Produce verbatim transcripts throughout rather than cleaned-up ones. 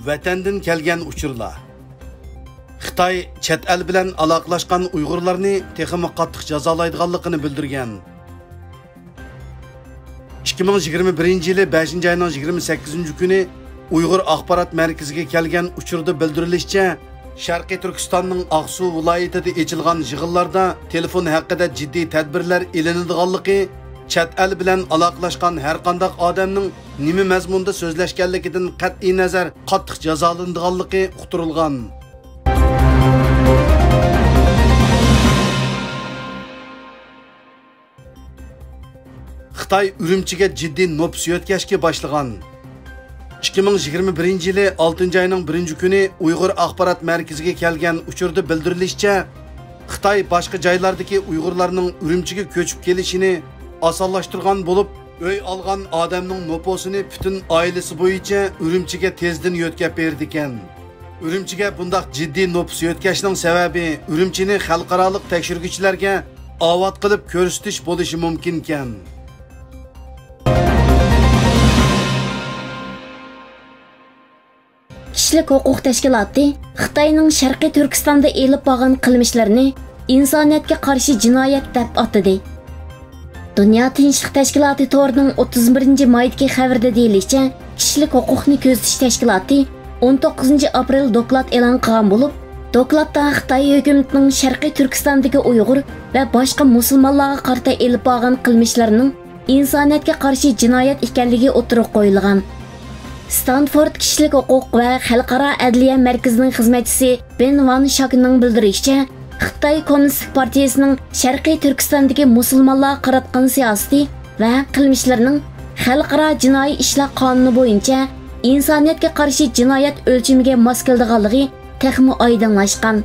ۋەتەندىن كەلگەن ئۇچۇرلار. خىتاي چەت ئەل بىلەن ئالاقىلاشقان ئۇيغۇرلارنى تېخىمۇ قاتتىق جازالايدىغانلىقىنى بىلدۈرگەن. ئىككى مىڭ يىگىرمە بىرىنچى يىلى بەشىنچى ئاينىڭ يىگىرمە سەككىزىنچى كۈنى ئۇيغۇر ئاخبارات مەركىزىگە كەلگەن ئۇچۇردا بىلدۈرۈلۈشىچە، شەرقىي تۈركىستاننىڭ ئاقسۇ ۋىلايىتىدە ئېچىلغان يىغىنلاردا تېلېفون ھەققىدە جىددىي تەدبىرلەر ئېلىنىدىغانلىقى، چەت ئەل بىلەن ئالاقىلاشقان ھەرقانداق ئادەمنىڭ نېمە مەزمۇندا سۆزلەشكەنلىكىدىن قەتئىينەزەر قاتتىق جازالىنىدىغانلىقى ئۇقتۇرۇلغان. خىتاي ئۈرۈمچىگە جىددىي نوپۇس يۆتكەشكە باشلىغان. ئىككى مىڭ يىگىرمە بىرىنچى يىلى ئالتىنچى ئاينىڭ بىرىنچى كۈنى ئۇيغۇر ئاخبارات مەركىزىگە كەلگەن ئۇچۇردا بىلدۈرۈلۈشىچە، خىتاي باشقا جايلاردىكى ئۇيغۇرلارنىڭ ئۈرۈمچىگە كۆچۈپ كېلىشىنى ئاسانلاشتۇرغان بولۇپ، ئۆي ئالغان ئادەمنىڭ نوپۇسىنى پۈتۈن ئائىلىسى بويىچە ئۈرۈمچىگە تېزدىن يۆتكەپ بېرىدىكەن. ئۈرۈمچىگە بۇنداق جىددىي نوپۇس يۆتكەشنىڭ سەۋەبى ئۈرۈمچىنى خەلقئارالىق تەكشۈرگۈچىلەرگە ئاۋات قىلىپ كۆرسىتىش بولۇشى مۇمكىنكەن. كىشىلىك ھوقۇق تەشكىلاتى خىتاينىڭ شەرقىي تۈركىستاندا ئېلىپ بارغان قىلمىشلىرىنى ئىنسانىيەتكە قارشى جىنايەت دەپ ئاتىدى. دۇنيا تىنچلىق تەشكىلاتى تورىنىڭ ئوتتۇز بىرىنچى مايدىكى خەۋىرىدە دېيىلىشىچە، كىشىلىك ھوقۇقنى كۆزىتىش تەشكىلاتى ئون توققۇزىنچى ئاپرېل دوكلات ئېلان قىلغان بولۇپ، دوكلاتتا خىتاي ھۆكۈمىتىنىڭ شەرقىي تۈركىستاندىكى ئۇيغۇر ۋە باشقا مۇسۇلمانلارغا قارىتا ئېلىپ بارغان قىلمىشلىرىنىڭ ئىنسانىيەتكە قارشى جىنايەت ئىكەنلىكى ئوتتۇرىغا قويۇلغان. ستانفورد كىشىلىك ھوقۇق ۋە خەلقئارا ئەدلىيە مەركىزىنىڭ خىزمەتچىسى بېن ۋان شاكنىڭ بىلدۈرۈشىچە، خىتاي كوممۇنىستىك پارتىيىسىنىڭ شەرقىي تۈركىستاندىكى مۇسۇلمانلارغا قاراتقان سىياسىتى ۋە قىلمىشلىرىنىڭ خەلقئارا جىنايى ئىشلار قانۇنى بويىچە ئىنسانىيەتكە قارشى جىنايەت ئۆلچىمىگە ماس كېلىدىغانلىقى تېخىمۇ ئايدىڭلاشقان.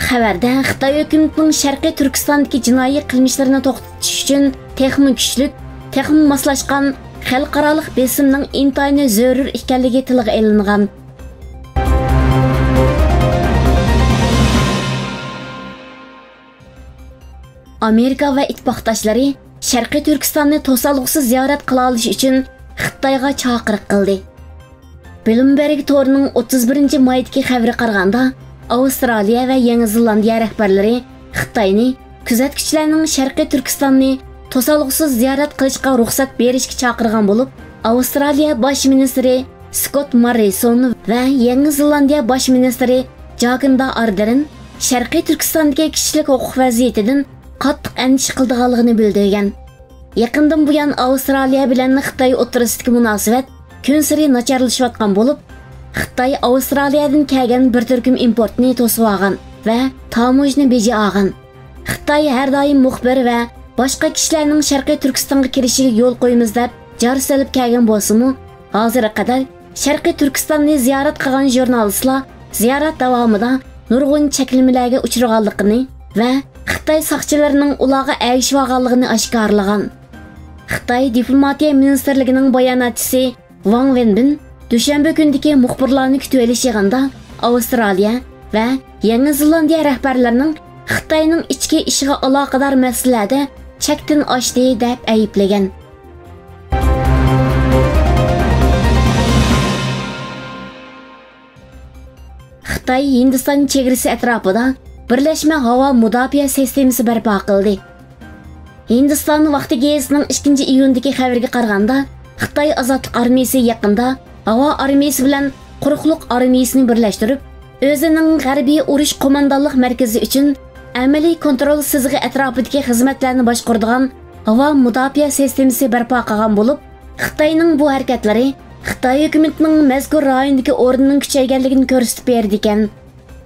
خەۋەردە خىتاي ھۆكۈمىتىنىڭ شەرقىي تۈركىستاندىكى جىنايى قىلمىشلىرىنى توختىتىش ئۈچۈن تېخىمۇ كۈچلۈك، تېخىمۇ ماسلاشقان خەلقئارالىق بېسىمنىڭ ئىنتايىن زۆرۈر ئىكەنلىكى تىلغا ئېلىنغان. ئامېرىكا ۋە ئىتتىپاقداشلىرى شەرقىي تۈركىستاننى توسالغۇسىز زىيارەت قىلالىشى ئۈچۈن خىتايغا چاقىرىق قىلدى. بلومبېرگ تورىنىڭ ئوتتۇز بىرىنچى مايدىكى خەۋىرى قارىغاندا، ئاۋسترالىيە ۋە يېڭى زېلاندىيە رەھبەرلىرى خىتاينى كۆزەتكۈچىلەرنىڭ شەرقىي تۈركىستاننى توسالغۇسىز زىيارەت قىلىشقا رۇخسەت بېرىشكە چاقىرغان بولۇپ، ئاۋسترالىيە باش مىنىستىرى سكوت ماررىسون ۋە يېڭى زېلاندىيە باش مىنىستىرى جاكىندا ئاردېرن شەرقىي تۈركىستاندىكى كىشىلىك ھوقۇق ۋەزىيىتىدىن قاتتىق ئەندىشە قىلىدىغانلىقىنى بىلدۈرگەن. يېقىندىن بۇيان ئاۋسترالىيە بىلەن خىتاي ئوتتۇرىسىدىكى مۇناسىۋەت كۈنسېرى ناچارلىشىۋاتقان بولۇپ، خىتاي ئاۋسترالىيەدىن كەلگەن بىر تۈركۈم ئىمپورتنى توسۇۋالغان ۋە تاموژنا بېجى ئالغان. خىتاي ھەر دائىم مۇخبىر ۋە باشقا كىشىلەرنىڭ شەرقىي تۈركىستانغا كىرىشىگە يول قويىمىز دەپ جار سېلىپ كەلگەن بولسىمۇ، ھازىرغا قەدەر شەرقىي تۈركىستاننى زىيارەت قىلغان ژۇرنالىستلار زىيارەت داۋامىدا نۇرغۇن چەكلىمىلەرگە ئۇچرىغانلىقىنى ۋە خىتاي ساقچىلىرىنىڭ ئۇلارغا ئەگىشىۋالغانلىقىنى ئاشكارىلىغان. خىتاي دىپلوماتىيە مىنىستىرلىكىنىڭ باياناتچىسى ۋاڭ ۋېنبىن دۈشەنبە كۈنىدىكى مۇخبىرلارنى كۈتۈۋېلىش يىغىنىدا ئاۋسترالىيە ۋە يېڭى زېلاندىيە رەھبەرلىرىنىڭ خىتاينىڭ ئىچكى ئىشىغا ئالاقىدار مەسىلىلەردە چەكتىن ئاشتى دەپ ئەيىبلىگەن. خىتاي ھىندىستان چېگرىسى ئەتراپىدا بىرلەشمە ھاۋا مۇداپىئە سىستېمىسى بەرپا قىلدى. ھىندىستان ۋاقتى گېزىتىنىڭ ئىككىنچى ئىيۇندىكى خەۋىرىگە قارىغاندا، خىتاي ئازادلىق ئارمىيىسى يېقىندا ھاۋا ئارمىيىسى بىلەن قۇرۇقلۇق ئارمىيىسىنى بىرلەشتۈرۈپ، ئۆزىنىڭ غەربىي ئۇرۇش قوماندانلىق مەركىزى ئۈچۈن ئەمەلىي كونترول سىزىقى ئەتراپىدىكى خىزمەتلەرنى باشقۇرىدىغان ھاۋا مۇداپىئە سىستېمىسى بەرپا قىلغان بولۇپ، خىتاينىڭ بۇ ھەرىكەتلىرى خىتاي ھۆكۈمىتىنىڭ مەزكۇر رايوندىكى ئورنىنىڭ كۈچەيگەنلىكىنى كۆرسىتىپ بېرىدىكەن.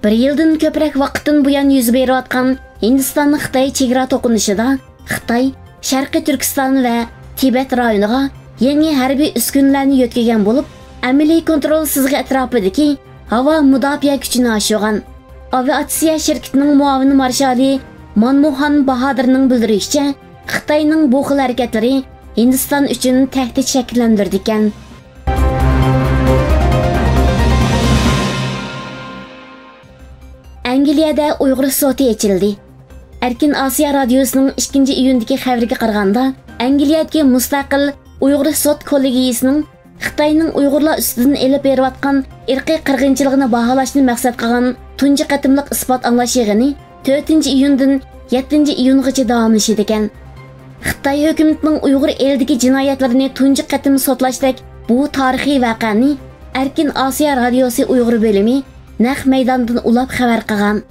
بىر يىلدىن كۆپرەك ۋاقىتتىن بۇيان يۈز بېرىۋاتقان ھىندىستان-خىتاي چېگرا توقۇنۇشىدا خىتاي شەرقىي تۈركىستان ۋە تىبەت رايونىغا يېڭى ھەربىي ئۈسكۈنىلەرنى يۆتكىگەن بولۇپ، ئەمەلىي كونترول سىزىقى ئەتراپىدىكى ھاۋا مۇداپىئە كۈچىنى ئاشۇرغان. ئاۋىئاتسىيە شىركىتىنىڭ مۇئاۋىن مارشالى مانموھان باھادىرنىڭ بىلدۈرۈشىچە، خىتاينىڭ بۇ خىل ھەرىكەتلىرى ھىندىستان ئۈچۈن تەھدىت شەكىللەندۈرىدىكەن. ئەنگلىيەدە ئۇيغۇر سوتى ئېچىلدى. ئەركىن ئاسىيا رادىيوسىنىڭ ئىككىنچى ئىيۇندىكى خەۋىرىگە قارىغاندا، ئەنگلىيەدىكى مۇستەقىل ئۇيغۇر سوت كوللېگىيىسىنىڭ خىتاينىڭ ئۇيغۇرلار ئۈستىدىن ئېلىپ بېرىۋاتقان ئىرقىي قىرغىنچىلىقىنى باھالاشنى مەقسەت قىلغان تۇنجى قېتىملىق ئىسپات ئاڭلاش يىغىنى تۆتىنچى ئىيۇندىن يەتتىنچى ئىيۇنغىچە داۋاملىشىدىكەن. خىتاي ھۆكۈمىتىنىڭ ئۇيغۇر ئېلىدىكى جىنايەتلىرىنى تۇنجى قېتىم سوتلاشتەك بۇ تارىخىي ۋەقەنى ئەركىن ئاسىيا رادىيوسى ئۇيغۇر بۆلۈمى نەق مەيداندىن ئۇلاپ خەۋەر قىلغان.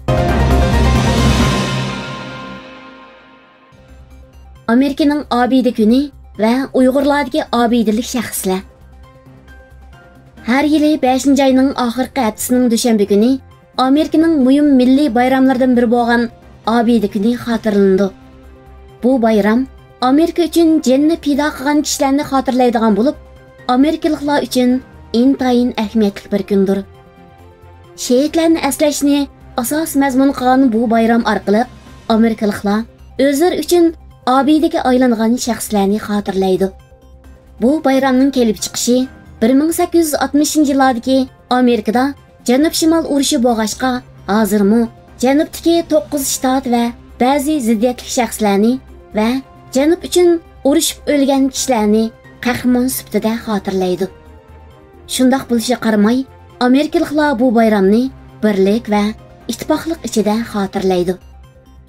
ئامېرىكىنىڭ ئابىدە كۈنى ۋە ئۇيغۇرلاردىكى ئابىدىلىك شەخسلەر. ھەر يىلى بەشىنچى ئاينىڭ ئاخىرقى ھەپتىسىنىڭ دۈشەنبە كۈنى ئامېرىكىنىڭ مۇھىم مىللىي بايراملىرىدىن بىرى بولغان ئابىدە كۈنى خاتىرىلىنىدۇ. بۇ بايرام ئامېرىكا ئۈچۈن جېنىنى پىدا قىلغان كىشىلەرنى خاتىرىلەيدىغان بولۇپ، ئامېرىكىلىقلار ئۈچۈن ئىنتايىن ئەھمىيەتلىك بىر كۈندۇر. شېھىتلەرنى ئەسلەشنى ئاساس مەزمۇن قىلغان بۇ بايرام ئارقىلىق ئامېرىكىلىقلار ئۆزلىرى ئۈچۈن ئابىدىگە ئايلانغان شەخسلەرنى خاتىرىلەيدۇ. بۇ بايرامنىڭ كېلىپ چىقىشى بىر مىڭ سەككىز يۈز ئاتمىشىنچى يىللاردىكى ئامېرىكىدا جەنۇب-شىمال ئۇرۇشى بولغاچقا، ھازىرمۇ جەنۇبتىكى توققۇز شتات ۋە بەزى زىددىيەتلىك شەخسلەرنى ۋە جەنۇب ئۈچۈن ئۇرۇشۇپ ئۆلگەن كىشىلەرنى قەھرىمان سۈپىتىدە خاتىرىلەيدۇ. شۇنداق بولۇشىغا قارىماي، ئامېرىكىلىقلار بۇ بايرامنى بىرلىك ۋە ئىتتىپاقلىق ئىچىدە خاتىرىلەيدۇ.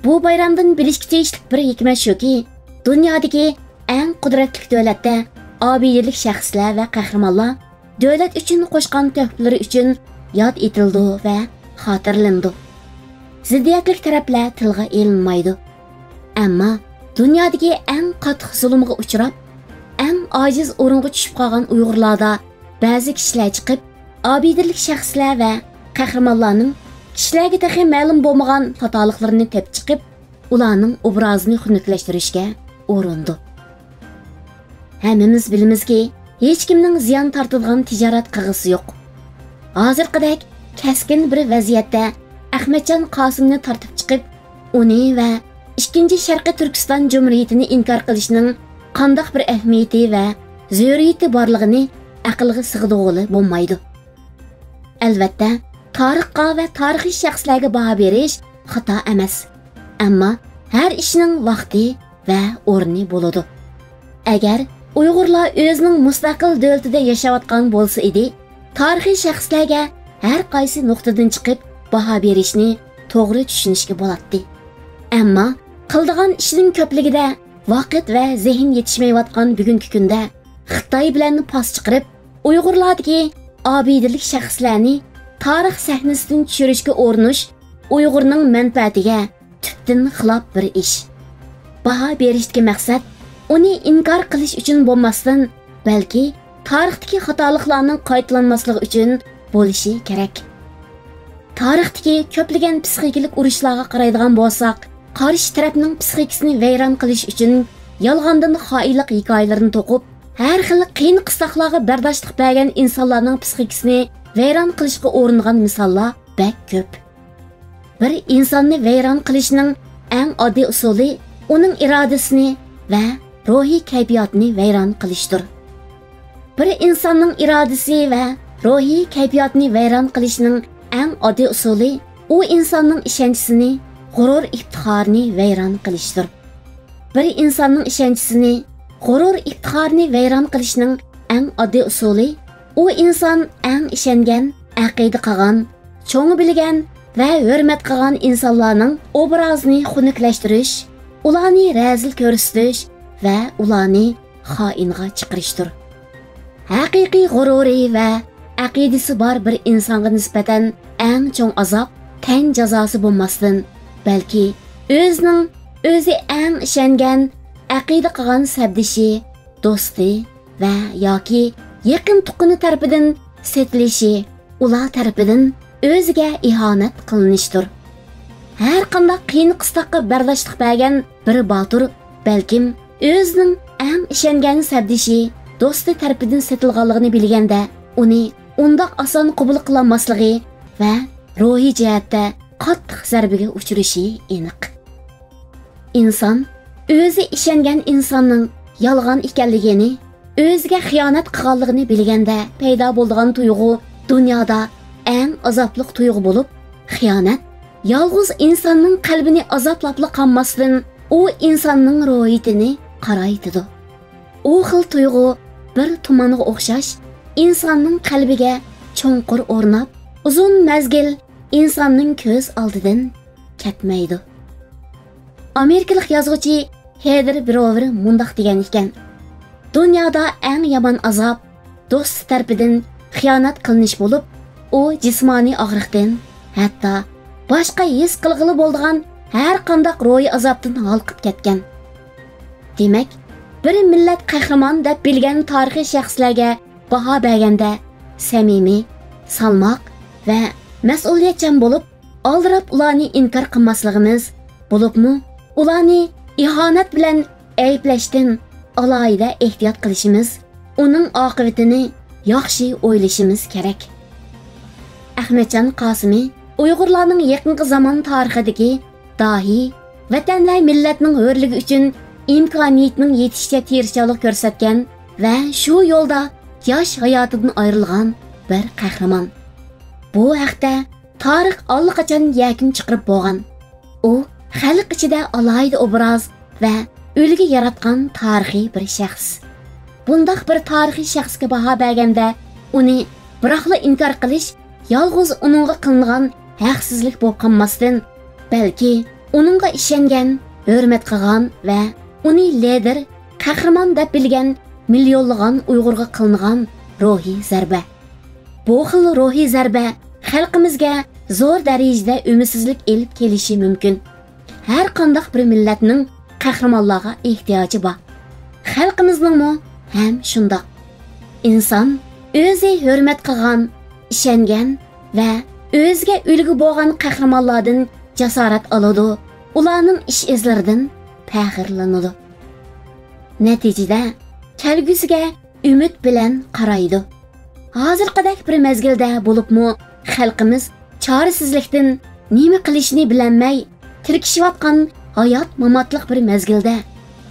بۇ بايرامدىن بىلىشكە تېگىشلىك بىر ھېكمەت شۇكى، دۇنيادىكى ئەڭ قۇدرەتلىك دۆلەتتە ئابىدىلىك شەخسلەر ۋە قەھرىمانلار دۆلەت ئۈچۈن قوشقان تۆھپىلىرى ئۈچۈن ياد ئېتىلىدۇ ۋە خاتىرىلىنىدۇ. زىددىيەتلىك تەرەپلەر تىلغا ئېلىنمايدۇ. ئەمما دۇنيادىكى ئەڭ قاتتىق زۇلۇمغا ئۇچراپ، ئەڭ ئاجىز ئورۇنغا چۈشۈپ قالغان ئۇيغۇرلاردا بەزى كىشىلەر چىقىپ، ئابىدىلىك شەخسلەر ۋە قەھرىمانلارنىڭ كىشىلەرگە تېخى مەلۇم بولمىغان خاتالىقلىرىنى تېپىپ چىقىپ، ئۇلارنىڭ ئوبرازىنى خۇنۈكلەشتۈرۈشكە ئۇرۇنىدۇ. ھەممىمىز بىلىمىزكى، ھېچكىمنىڭ زىيان تارتىدىغان تىجارەت قىلغۇسى يوق. ھازىرقىدەك كەسكىن بىر ۋەزىيەتتە ئەخمەتجان قاسىمنى تارتىپ چىقىپ، ئۇنى ۋە ئىككىنچى شەرقىي تۈركىستان جۇمھۇرىيىتىنى ئىنكار قىلىشنىڭ قانداق بىر ئەھمىيىتى ۋە زۆرۈرىيىتى بارلىقىنى ئەقىلگە سىغدۇرغىلى بولمايدۇ. ئەلۋەتتە، تارىخقا ۋە تارىخىي شەخسلەرگە باھا بېرىش خاتا ئەمەس. ئەمما ھەر ئىشنىڭ ۋاقتى ۋە ئورنى بولىدۇ. ئەگەر ئۇيغۇرلار ئۆزىنىڭ مۇستەقىل دۆلىتىدە ياشاۋاتقان بولسا ئىدى، تارىخىي شەخسلەرگە ھەر قايسى نۇقتىدىن چىقىپ باھا بېرىشنى توغرا چۈشىنىشكە بولاتتى. ئەمما قىلىدىغان ئىشىنىڭ كۆپلۈكىدە ۋاقىت ۋە زېھىن يېتىشمەيۋاتقان بۈگۈنكى كۈندە خىتاي بىلەن پاس چىقىرىپ، ئۇيغۇرلاردىكى ئابىدىلىك شەخسلەرنى تارىخ سەھنىسىدىن چۈشۈرۈشكە ئۇرۇنۇش ئۇيغۇرنىڭ مەنپەئەتىگە تۈپتىن خىلاپ بىر ئىش. باھا بېرىشتىكى مەقسەت ئۇنى ئىنكار قىلىش ئۈچۈن بولماستىن، بەلكى تارىختىكى خاتالىقلارنىڭ قايتىلانماسلىقى ئۈچۈن بولۇشى كېرەك. تارىختىكى كۆپلىگەن پسىخىكىلىق ئۇرۇشلارغا قارايدىغان بولساق، قارشى تەرەپنىڭ پسىخىكىسىنى ۋەيران قىلىش ئۈچۈن يالغاندىن خائىنلىق ھېكايىلىرىنى توقۇپ، ھەر خىل قىيىن-قىستاقلارغا بەرداشلىق بەرگەن ئىنسانلارنىڭ پسىخىكىسىنى ۋەيران قىلىشقا ئۇرۇنغان مىساللار بەك كۆپ. بىر ئىنساننى ۋەيران قىلىشنىڭ ئەڭ ئاددىي ئۇسۇلى ئۇنىڭ ئىرادىسىنى ۋە روھىي كەيپىياتىنى ۋەيران قىلىشتۇر. بىر ئىنساننىڭ ئىرادىسى ۋە روھىي كەيپىياتىنى ۋەيران قىلىشنىڭ ئەڭ ئاددىي ئۇسۇلى ئۇ ئىنساننىڭ ئىشەنچىسىنى، غۇرۇر ئىپتىخارىنى ۋەيران قىلىشتۇر. بىر ئىنساننىڭ ئىشەنچىسىنى، غۇرۇر ئىپتىخارىنى ۋەيران قىلىشنىڭ ئەڭ ئاددىي ئۇسۇلى ئۇ ئىنسان ئەڭ ئىشەنگەن، ئەقىدە قىلغان، چوڭى بىلگەن ۋە ھۆرمەت قىلغان ئىنسانلارنىڭ ئوبرازىنى خۇنۈكلەشتۈرۈش، ئۇلارنى رەزىل كۆرسىتىش ۋە ئۇلارنى خائىنغا چىقىرىشتۇر. ھەقىقىي غۇرۇرى ۋە ئەقىدىسى بار بىر ئىنسانغا نىسبەتەن ئەڭ چوڭ ئازاب تەن جازاسى بولماستىن، بەلكى ئۆزىنىڭ ئۆزى ئەڭ ئىشەنگەن، ئەقىدە قىلغان سەپدىشى، دوستى ۋە ياكى يېقىن تۇغقىنى تەرىپىدىن سېتىلىشى، ئۇلار تەرىپىدىن ئۆزىگە ئىھانەت قىلىنىشتۇر. ھەر قانداق قىيىن-قىستاققا بەرداشلىق بەرگەن بىر باتۇر، بەلكىم ئۆزىنىڭ ئەڭ ئىشەنگەن سەپدىشى، دوستى تەرىپىدىن سېتىلغانلىقىنى بىلگەندە، ئۇنى ئۇنداق ئاسان قوبۇل قىلالماسلىقى ۋە روھىي جەھەتتە قاتتىق زەربىگە ئۇچرىشى ئېنىق. ئىنسان ئۆزى ئىشەنگەن ئىنساننىڭ يالغان ئىكەنلىكىنى، ئۆزىگە خىيانەت قىلغانلىقىنى بىلگەندە پەيدا بولىدىغان تۇيغۇ دۇنيادا ئەڭ ئازابلىق تۇيغۇ بولۇپ، خىيانەت يالغۇز ئىنساننىڭ قەلبىنى ئازابلاپلا قالماستىن، ئۇ ئىنساننىڭ روھىيىتىنى قارايتىدۇ. ئۇ خىل تۇيغۇ بىر تۇمانغا ئوخشاش، ئىنساننىڭ قەلبىگە چوڭقۇر ئورناپ، ئۇزۇن مەزگىل ئىنساننىڭ كۆز ئالدىدىن كەتمەيدۇ. ئامېرىكىلىق يازغۇچى ھېدېر بروۋېر مۇنداق دېگەن ئىكەن: «دۇنيادا ئەڭ يامان ئازاب دوست تەرىپىدىن خىيانەت قىلىنىش بولۇپ، ئۇ جىسمانىي ئاغرىقتىن، ھەتتا باشقا ھېس قىلغىلى بولىدىغان ھەر قانداق روھىي ئازابتىن ھالقىپ كەتكەن.» دېمەك، بىر مىللەت قەھرىمان دەپ بىلگەن تارىخىي شەخسلەرگە باھا بەرگەندە سەمىمىي، سالماق ۋە مەسئۇلىيەتچان بولۇپ، ئالدىراپ ئۇلارنى ئىنكار قىلماسلىقىمىز، بولۇپمۇ ئۇلارنى ئىھانەت بىلەن ئەيىبلەشتىن ئالاھىدە ئېھتىيات قىلىشىمىز، ئۇنىڭ ئاقىۋىتىنى ياخشى ئويلىشىمىز كېرەك. ئەخمەتجان قاسىمى ئۇيغۇرلارنىڭ يېقىنقى زامان تارىخىدىكى داھىي، ۋەتەن ۋە مىللەتنىڭ ھۆرلۈكى ئۈچۈن ئىمكانىيىتىنىڭ يېتىشىچە تىرىشچانلىق كۆرسەتكەن ۋە شۇ يولدا ياش ھاياتىدىن ئايرىلغان بىر قەھرىمان. بۇ ھەقتە تارىخ ئاللىقاچان يەكۈن چىقىرىپ بولغان. ئۇ خەلق ئىچىدە ئالاھىدە ئوبراز ۋە ئۈلگە ياراتقان تارىخىي بىر شەخس. بۇنداق بىر تارىخىي شەخسكە باھا بەرگەندە، ئۇنى بىراقلا ئىنكار قىلىش يالغۇز ئۇنىڭغا قىلىنغان ھەقسىزلىك بولۇپ قالماستىن، بەلكى ئۇنىڭغا ئىشەنگەن، ھۆرمەت قىلغان ۋە ئۇنى لىدېر، قەھرىمان دەپ بىلگەن مىليونلىغان ئۇيغۇرغا قىلىنغان روھىي زەربە. بۇ خىل روھىي زەربە خەلقىمىزگە زور دەرىجىدە ئۈمىدسىزلىك ئېلىپ كېلىشى مۇمكىن. ھەر قانداق بىر مىللەتنىڭ قەھرىمانلارغا ئېھتىياجى بار. خەلقىمىزنىڭمۇ ھەم شۇنداق. ئىنسان ئۆزى ھۆرمەت قىلغان، ئىشەنگەن ۋە ئۆزىگە ئۈلگە بولغان قەھرىمانلاردىن جاسارەت ئالىدۇ، ئۇلارنىڭ ئىش-ئىزلىرىدىن پەخىرلىنىدۇ. نەتىجىدە، كەلگۈسىگە ئۈمىد بىلەن قارايدۇ. ھازىرقىدەك بىر مەزگىلدە بولۇپمۇ خەلقىمىز چارىسىزلىكتىن نېمە قىلىشنى بىلەلمەي تىركىشىۋاتقان ھايات-ماماتلىق بىر مەزگىلدە،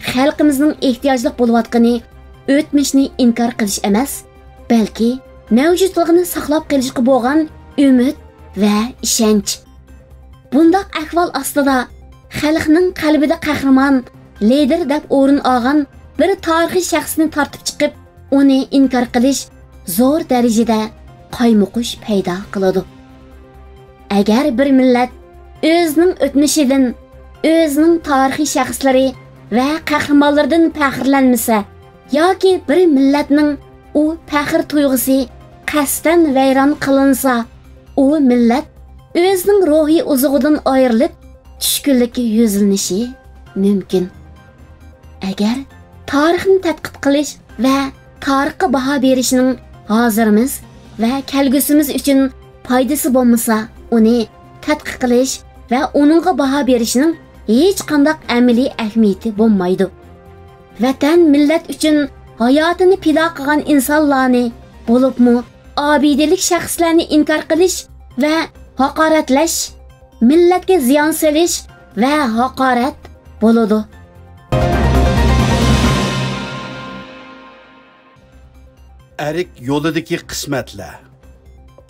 خەلقىمىزنىڭ ئېھتىياجلىق بولۇۋاتقىنى ئۆتمۈشنى ئىنكار قىلىش ئەمەس، بەلكى مەۋجۇتلۇقىنى ساقلاپ قېلىشقا بولغان ئۈمىد ۋە ئىشەنچ. بۇنداق ئەھۋال ئاستىدا خەلقنىڭ قەلبىدە قەھرىمان، لىدېر دەپ ئورۇن ئالغان بىر تارىخىي شەخسنى تارتىپ چىقىپ، ئۇنى ئىنكار قىلىش زور دەرىجىدە قايمۇقۇش پەيدا قىلىدۇ. ئەگەر بىر مىللەت ئۆزىنىڭ ئۆتمۈشىدىن، ئۆزىنىڭ تارىخىي شەخسلىرى ۋە قەھرىمانلىرىدىن پەخىرلەنمىسە، ياكى بىر مىللەتنىڭ ئۇ پەخىر تۇيغۇسى قەستەن ۋەيران قىلىنسا، ئۇ مىللەت ئۆزىنىڭ روھىي ئوزۇقىدىن ئايرىلىپ، چۈشكۈنلۈككە يۈزلىنىشى مۇمكىن. ئەگەر تارىخنى تەتقىق قىلىش ۋە تارىخقا باھا بېرىشنىڭ ھازىرىمىز ۋە كەلگۈسىمىز ئۈچۈن پايدىسى بولمىسا، ئۇنى تەتقىق قىلىش ۋە ئۇنىڭغا باھا بېرىشنىڭ ھېچقانداق ئەمەلىي ئەھمىيىتى بولمايدۇ. ۋەتەن، مىللەت ئۈچۈن ھاياتىنى پىدا قىلغان ئىنسانلارنى، بولۇپمۇ ئابىدىلىك شەخسلەرنى ئىنكار قىلىش ۋە ھاقارەتلەش، مىللەتكە زىيان سېلىش ۋە ھاقارەت بولىدۇ. ئەرك يولىدىكى قىسمەتلەر.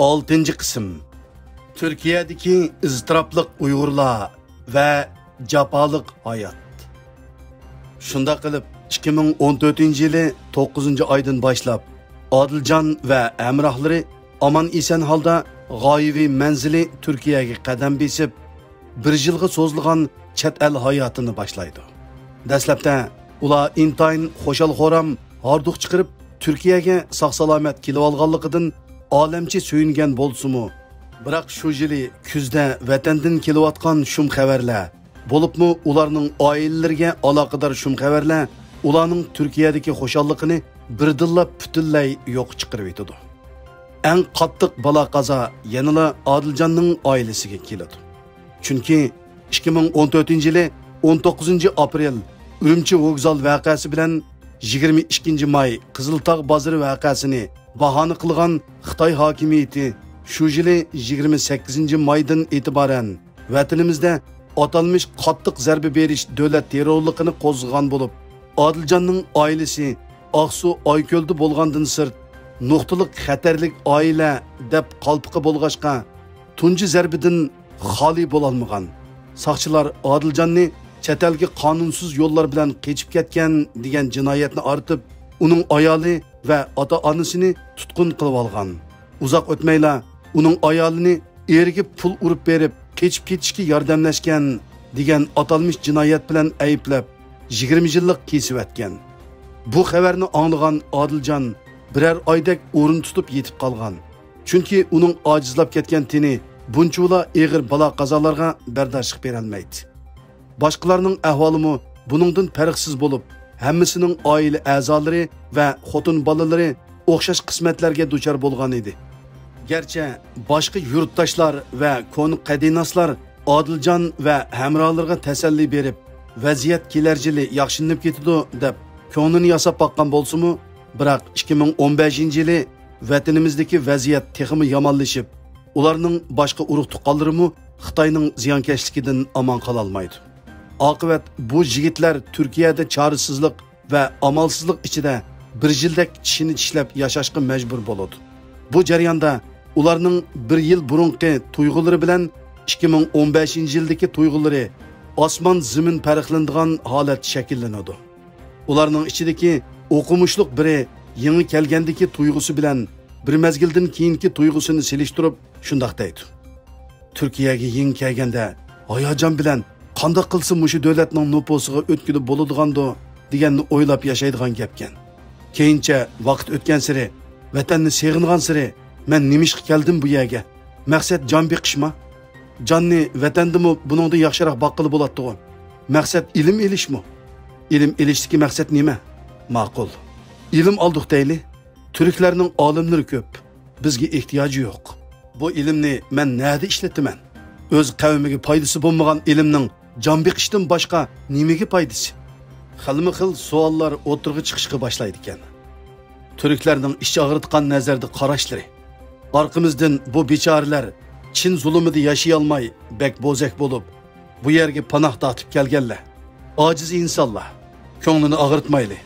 ئالتىنچى قىسىم. تۈركىيەدىكى ئىزتىراپلىق ئۇيغۇرلار ۋە جاپالىق ھايات. شۇنداق قىلىپ، ئىككى مىڭ ئون تۆتىنچى يىلى توققۇزىنچى ئايدىن باشلاپ، ئادىلجان ۋە ھەمراھلىرى ئامان-ئېسەن ھالدا غايىۋى مەنزىلى تۈركىيەگە قەدەم بېسىپ، بىر يىلغا سوزۇلغان چەت ئەل ھاياتىنى باشلايدۇ. دەسلەپتە ئۇلار ئىنتايىن خۇشال-خۇرام ھاردۇق چىقىرىپ، تۈركىيەگە ساق-سالامەت كېلىۋالغانلىقىدىن ئالەمچە سۆيۈنگەن بولسىمۇ، بىراق شۇ يىلى كۈزدە ۋەتەندىن كېلىۋاتقان شۇم خەۋەرلەر، بولۇپمۇ ئۇلارنىڭ ئائىلىلىرىگە ئالاقىدار شۇم خەۋەرلەر ئۇلارنىڭ تۈركىيەدىكى خۇشاللىقىنى بىردىنلا پۈتۈنلەي يوققا چىقىرىۋېتىدۇ. ئەڭ قاتتىق بالا-قازا يەنىلا ئادىلجاننىڭ ئائىلىسىگە كېلىدۇ. چۈنكى ئىككى مىڭ ئون تۆتىنچى يىلى ئون توققۇزىنچى ئاپرېل ئۈرۈمچى ۋوگزال ۋەقەسى بىلەن يىگىرمە ئىككىنچى ماي قىزىلتاغ بازىرى ۋەقەسىنى باھانە قىلغان خىتاي ھاكىمىيىتى شۇ يىلى يىگىرمە سەككىزىنچى مايدىن ئېتىبارەن ۋەتىنىمىزدە ئاتالمىش قاتتىق زەربە بېرىش دۆلەت تېررورلۇقىنى قوزغىغان بولۇپ، ئادىلجاننىڭ ئائىلىسى ئاقسۇ ئايكۆلدە بولغاندىن سىرت، نۇقتىلىق خەتەرلىك ئائىلە دەپ قالپىقى بولغاچقا، تۇنجى زەربىدىن خالىي بولالمىغان. ساقچىلار ئادىلجاننى چەت ئەلگە قانۇنسىز يوللار بىلەن قېچىپ كەتكەن دېگەن جىنايەتنى ئارتىپ، ئۇنىڭ ئايالى ۋە ئاتا-ئانىسىنى تۇتقۇن قىلىۋالغان. ئۇزاق ئۆتمەيلا ئۇنىڭ ئايالىنى ئېرىگە پۇل ئۇرۇپ بېرىپ، قېچىپ كېتىشكە ياردەملەشكەن دېگەن ئاتالمىش جىنايەت بىلەن ئەيىبلەپ، يىگىرمە يىللىق كېسىۋەتكەن. بۇ خەۋەرنى ئاڭلىغان ئادىلجان بىرەر ئايدەك ئورۇن تۇتۇپ يېتىپ قالغان. چۈنكى ئۇنىڭ ئاجىزلاپ كەتكەن تېنى بۇنچىۋالا ئېغىر بالا-قازالارغا بەرداشلىق بېرەلمەيتتى. باشقىلارنىڭ ئەھۋالىمۇ بۇنىڭدىن پەرقسىز بولۇپ، ھەممىسىنىڭ ئائىلە ئەزالىرى ۋە خوتۇن بالىلىرى ئوخشاش قىسمەتلەرگە دۇچار بولغان ئىدى. گەرچە باشقا يۇرتداشلار ۋە كونا قەدىناسلار ئادىلجان ۋە ھەمراھلىرىغا تەسەللى بېرىپ، ۋەزىيەت كېلەر يىلى ياخشىلىنىپ كېتىدۇ دەپ كۆڭلىنى ياساپ باققان بولسىمۇ، بىراق ئىككى مىڭ ئون بەشىنچى يىلى ۋەتىنىمىزدىكى ۋەزىيەت تېخىمۇ يامانلىشىپ، ئۇلارنىڭ باشقا ئۇرۇق-تۇغقانلىرىمۇ خىتاينىڭ زىيانكەشلىكىدىن ئامان قالالمايدۇ. ئاقىۋەت بۇ يىگىتلەر تۈركىيەدە چارىسىزلىق ۋە ئامالسىزلىق ئىچىدە بىر يىلدەك چىشىنى چىشلەپ ياشاشقا مەجبۇر بولىدۇ. بۇ جەرياندا ئۇلارنىڭ بىر يىل بۇرۇنقى تۇيغۇلىرى بىلەن ئىككى مىڭ ئون بەشىنچى يىلدىكى تۇيغۇلىرى ئاسمان-زېمىن پەرقلىنىدىغان ھالەت شەكىللىنىدۇ. ئۇلارنىڭ ئىچىدىكى ئوقۇمۇشلۇق بىرى يېڭى كەلگەندىكى تۇيغۇسى بىلەن بىر مەزگىلدىن كېيىنكى تۇيغۇسىنى سېلىشتۇرۇپ شۇنداق دەيدۇ: «تۈركىيەگە يېڭى كەلگەندە ھاياجان بىلەن قانداق قىلسا مۇشۇ دۆلەتنىڭ نوپۇسىغا ئۆتكىلى بولىدىغاندۇ دېگەننى ئويلاپ ياشايدىغان گەپكەن. كېيىنچە ۋاقىت ئۆتكەنسېرى، ۋەتەننى سېغىنغانسېرى، مەن نېمىشقا كەلدىم بۇ يەرگە؟ مەقسەت جان بېقىشما؟ جاننى ۋەتەندىمۇ بۇنىڭدىن ياخشىراق باققىلى بولاتتىغۇ. مەقسەت ئىلىم ئېلىشمۇ؟ ئىلىم ئېلىشتىكى مەقسەت نېمە؟ ماقۇل. ئىلىم ئالدۇق دەيلى. تۈركلەرنىڭ ئالىملىرى كۆپ. بىزگە ئېھتىياجى يوق. بۇ ئىلىمنى مەن نەدە ئىشلىتىمەن؟ ئۆز قەۋمىگە پايدىسى بولمىغان ئىلىمنىڭ جان بېقىشتىن باشقا نېمىگە پايدىسى؟» خىلمۇ خىل سوئاللار ئوتتۇرىغا چىقىشقا باشلايدىكەن. تۈركلەرنىڭ ئىچ ئاغرىتقان نەزەردە قاراشلىرى، ئارقىمىزدىن بۇ بىچارىلەر چىن زۇلۇمىدا ياشىيالماي بەك بوزەك بولۇپ، بۇ يەرگە پاناھ تارتىپ كەلگەنلەر، ئاجىز ئىنسانلار، كۆڭلىنى ئاغرىتمايلى.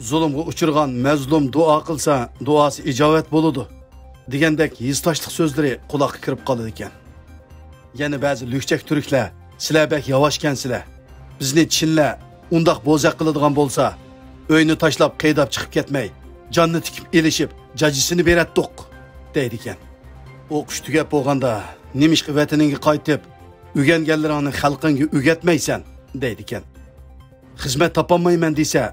زۇلۇمغا ئۇچرىغان مەزلۇم دۇئا قىلسا، دۇئاسى ئىجابەت بولىدۇ، دېگەندەك ھېسداشلىق سۆزلىرى قۇلاققا كىرىپ قالىدىكەن. يەنە بەزى لۈكچەك تۈركلەر، «سىلەر بەك ياۋاشكەنسىلەر. بىزنى چىنلەر ئۇنداق بوزەك قىلىدىغان بولسا، ئۆينى تاشلاپ قېيىداپ چىقىپ كەتمەي، جاننى تىكىپ ئېلىشىپ، جاجىسىنى بېرەتتۇق» دەيدىكەن. «ئوقۇش تۈگەپ بولغاندا، نېمىشقا ۋەتىنىڭگە قايتىپ، ئۆگەنگەنلىرىڭنى خەلقىڭگە ئۆگەتمەيسەن؟» دەيدىكەن. «خىزمەت تاپالمايمەن دېسە،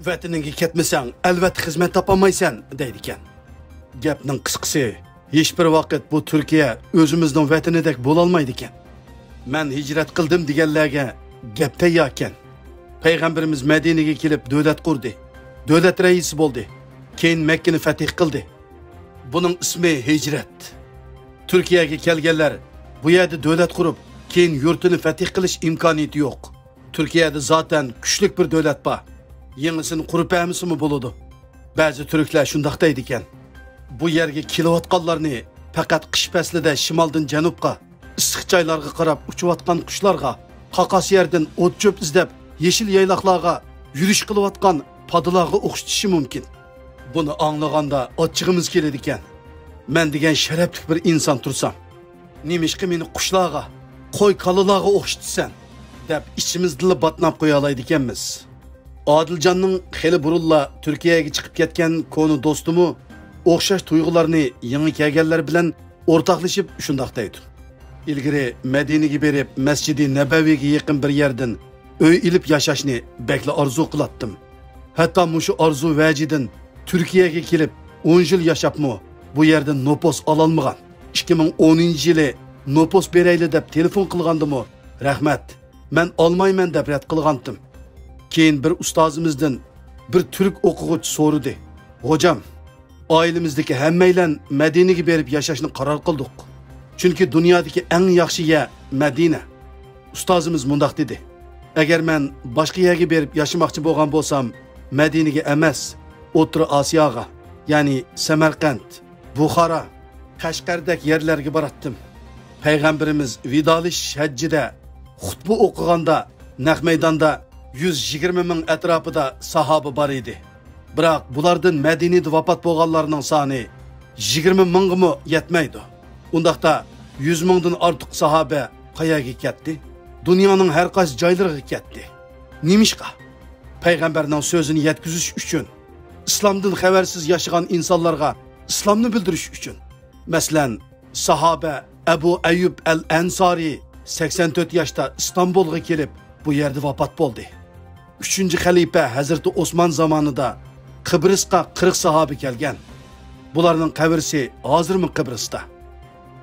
ۋەتىنىڭگە كەتمىسەڭ، ئەلۋەتتە خىزمەت تاپالمايسەن» دەيدىكەن. گەپنىڭ قىسقىسى، ھېچبىر ۋاقىت بۇ تۈركىيە ئۆزىمىزنىڭ ۋەتىنىدەك بولالمايدىكەن. مەن ھىجرەت قىلدىم دېگەنلەرگە گەپ تەيياركەن. پەيغەمبىرىمىز مەدىنىگە كېلىپ دۆلەت قۇردى. دۆلەت رەئىسى بولدى. كېيىن مەككىنى فەتھ قىلدى. بۇنىڭ ئىسمى ھىجرەت. تۈركىيەگە كەلگەنلەر بۇ يەردە دۆلەت قۇرۇپ، كېيىن يۇرتىنى فەتھ قىلىش ئىمكانىيىتى يوق. تۈركىيەدە زاتەن كۈچلۈك بىر دۆلەت بار. يېڭىسىنى قۇرۇپ بەرمىسىمۇ بولىدۇ. بەزى تۈركلەر شۇنداق دەيدىكەن. بۇ يەرگە كېلىۋاتقانلارنى پەقەت قىش پەسلىدە شىمالدىن جەنۇبقا، ئىسسىق جايلارغا قاراپ ئۇچۇۋاتقان قۇشلارغا، قاقاس يەردىن ئوت-چۆپ ئىزدەپ، يېشىل يايلاقلارغا يۈرۈش قىلىۋاتقان پادىلارغا ئوخشىتىشى مۇمكىن. بۇنى ئاڭلىغاندا ئاچچىقىمىز كېلىدىكەن. مەن دېگەن شەرەپلىك بىر ئىنسان تۇرسام، «نېمىشقا مېنى قۇشلارغا، قوي-كالىلارغا ئوخشىتىسەن؟» دەپ ئىچىمىزدىلا باتناپ قويالايدىكەنمىز. ئادىلجاننىڭ خېلى بۇرۇنلا تۈركىيەگە چىقىپ كەتكەن كونا دوستىمۇ ئوخشاش تۇيغۇلارنى يېڭى كەلگەنلەر بىلەن ئورتاقلىشىپ شۇنداق دەيدۇ. «ئىلگىرى مەدىنىگە بېرىپ، مەسجىدى نەبەۋىگە يېقىن بىر يەردىن ئۆي ئېلىپ ياشاشنى بەكلا ئارزۇ قىلاتتىم. ھەتتا مۇشۇ ئارزۇ ۋەجىدىن تۈركىيەگە كېلىپ، ئون يىل ياشاپمۇ بۇ يەردىن نوپۇس ئالالمىغان. ئىككى مىڭ ئونىنچى يىلى نوپۇس بېرەيلى دەپ تېلېفون قىلغاندىمۇ، رەھمەت، مەن ئالمايمەن دەپ رەت قىلغانتىم. كېيىن بىر ئۇستازىمىزدىن بىر تۈرك ئوقۇغۇچى سورىدى، غوجام، ئائىلىمىزدىكى ھەممەيلەن مەدىنىگە بېرىپ ياشاشنى قارار قىلدۇق. چۈنكى دۇنيادىكى ئەڭ ياخشى يەر مەدىنە.» ئۇستازىمىز مۇنداق دېدى، ئەگەر مەن باشقا يەرگە بېرىپ ياشىماقچى بولغان بولسام، مەدىنىگە ئەمەس، ئوتتۇرا ئاسىياغا، يەنى سەمەرقەنت، بۇخارا، قەشقەردەك يەرلەرگە باراتتىم. پەيغەمبىرىمىز ۋىدالىشىش ھەججىدە خۇتبە ئوقۇغاندا، نەق مەيداندا يۈز يىگىرمە مىڭ ئەتراپىدا ساھابە بار ئىدى. بىراق بۇلاردىن مەدىنىدە ۋاپات بولغانلارنىڭ سانى يىگىرمە مىڭغىمۇ يەتمەيدۇ. ئۇنداقتا يۈز مىڭدىن ئارتۇق ساھابە قەيەرگە كەتتى؟ دۇنيانىڭ ھەر قايسى جايلىرىغا كەتتى. نېمىشقا؟ پەيغەمبەرنىڭ سۆزىنى يەتكۈزۈش ئۈچۈن. ئىسلامدىن خەۋەرسىز ياشىغان ئىنسانلارغا ئىسلامنى بىلدۈرۈش ئۈچۈن. مەسىلەن، ساھابە ئەبۇ ئەييۇب ئەل ئەنسارى سەكسەن تۆت ياشتا ئىستانبۇلغا كېلىپ، بۇ يەردە ۋاپات بولدى. ئۈچىنچى خەلىپە ھەزرىتى ئوسمان زامانىدا قىبرىسقا قىرىق ساھابە كەلگەن. بۇلارنىڭ قەبرىسى ھازىرمۇ قىبرىستا.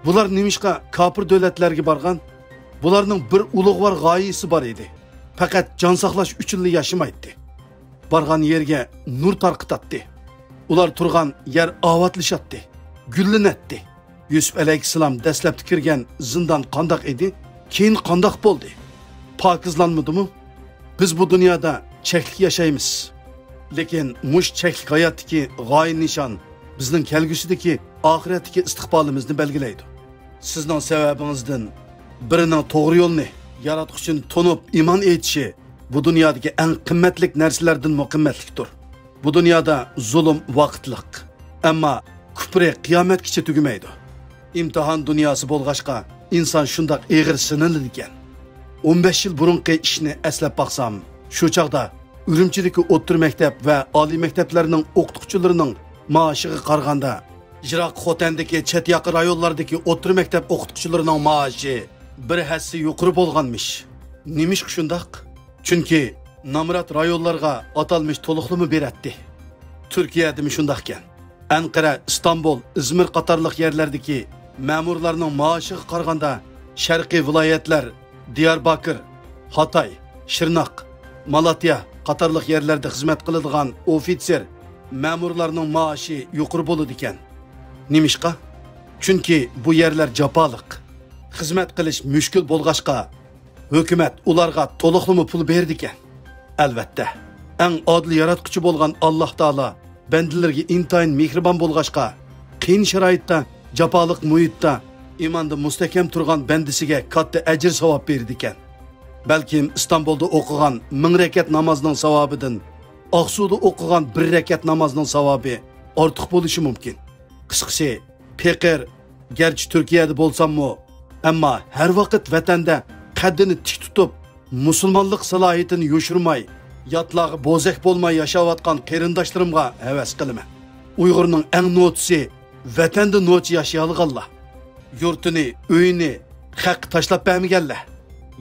بۇلار نېمىشقا كاپىر دۆلەتلەرگە بارغان؟ بۇلارنىڭ بىر ئۇلۇغۋار غايىسى بار ئىدى. پەقەت جان ساقلاش ئۈچۈنلا ياشىمايتتى. بارغان يېرىگە نۇر تارقىتاتتى. ئۇلار تۇرغان يەر ئاۋاتلىشاتتى، گۈللىنەتتى. يۈسۈپ ئەلەيھىسسالام دەسلەپتە كىرگەن زىندان قانداق ئىدى؟ كېيىن قانداق بولدى؟ پاكىزلانمىدىمۇ؟ بىز بۇ دۇنيادا چەكلىك ياشايمىز. لېكىن مۇشۇ چەكلىك ھاياتتىكى غايە نىشان بىزنىڭ كەلگۈسىدىكى ئاخىرەتتىكى ئىستىقبالىمىزنى بەلگىلەيدۇ. سىزنىڭ سەۋەبىڭىزدىن بىرىنىڭ توغرا يولنى، ياراتقۇچىنى تونۇپ ئىمان ئېيتىشى بۇ دۇنيادىكى ئەڭ قىممەتلىك نەرسىلەردىنمۇ قىممەتلىكتۇر. بۇ دۇنيادا زۇلۇم ۋاقىتلىق، ئەمما كۇپرى قىيامەتكىچە تۈگىمەيدۇ. ئىمتىھان دۇنياسى بولغاچقا، ئىنسان شۇنداق ئېغىر سىنىلىدىكەن. ئون بەش يىل بۇرۇنقى ئىشنى ئەسلەپ باقسام، شۇ چاغدا ئۈرۈمچىدىكى ئوتتۇرا مەكتەپ ۋە ئالىي مەكتەپلەرنىڭ ئوقۇتقۇچىلىرىنىڭ مائاشىغا قارىغاندا، يىراق خوتەندىكى چەت ياقا رايونلاردىكى ئوتتۇرا مەكتەپ ئوقۇتقۇچىلىرىنىڭ مائاشى بىر ھەسسە يۇقىرى بولغانمىش. نېمىشقا شۇنداق؟ چۈنكى نامرات رايونلارغا ئاتالمىش تولۇقلىما بېرەتتى. تۈركىيەدىمۇ شۇنداقكەن. ئەنقەرە، ئىستانبۇل، ئىزمىر قاتارلىق يەرلەردىكى مەمۇرلارنىڭ مائاشىغا قارىغاندا، شەرقىي ۋىلايەتلەر، دىيارباكىر، ھاتاي، شىرناق، مالاتيا قاتارلىق يەرلەردە خىزمەت قىلىدىغان ئوفىتسېر، مەمۇرلارنىڭ مائاشى يۇقىرى بولىدىكەن. نېمىشقا؟ چۈنكى بۇ يەرلەر جاپالىق. خىزمەت قىلىش مۈشكۈل بولغاچقا، ھۆكۈمەت ئۇلارغا تولۇقلىما پۇل بېرىدىكەن. ئەلۋەتتە، ئەڭ ئادىل ياراتقۇچى بولغان ئاللاھ تائالا بەندىلىرىگە ئىنتايىن مېھرىبان بولغاچقا، قىيىن شارائىتتا، جاپالىق مۇھىتتا ئىماندا مۇستەھكەم تۇرغان بەندىسىگە كاتتا ئەجىر-ساۋاب بېرىدىكەن. بەلكىم ئىستانبۇلدا ئوقۇغان مىڭ رەكەت نامازنىڭ ساۋابىدىن ئاقسۇدا ئوقۇغان بىر رەكەت نامازنىڭ ساۋابى ئارتۇق بولۇشى مۇمكىن. قىسقىسى، پېقىر گەرچە تۈركىيەدە بولساممۇ، ئەمما ھەر ۋاقىت ۋەتەندە قەددىنى تىك تۇتۇپ، مۇسۇلمانلىق سالاھىيىتىنى يوشۇرماي، ياتلارغا بوزەك بولماي ياشاۋاتقان قېرىنداشلىرىمغا ھەۋەس قىلىمەن. ئۇيغۇرنىڭ ئەڭ نوچىسى ۋەتەندە نوچە ياشىيالىغانلار. يۇرتىنى، ئۆيىنى خەققە تاشلاپ بەرمىگەنلەر.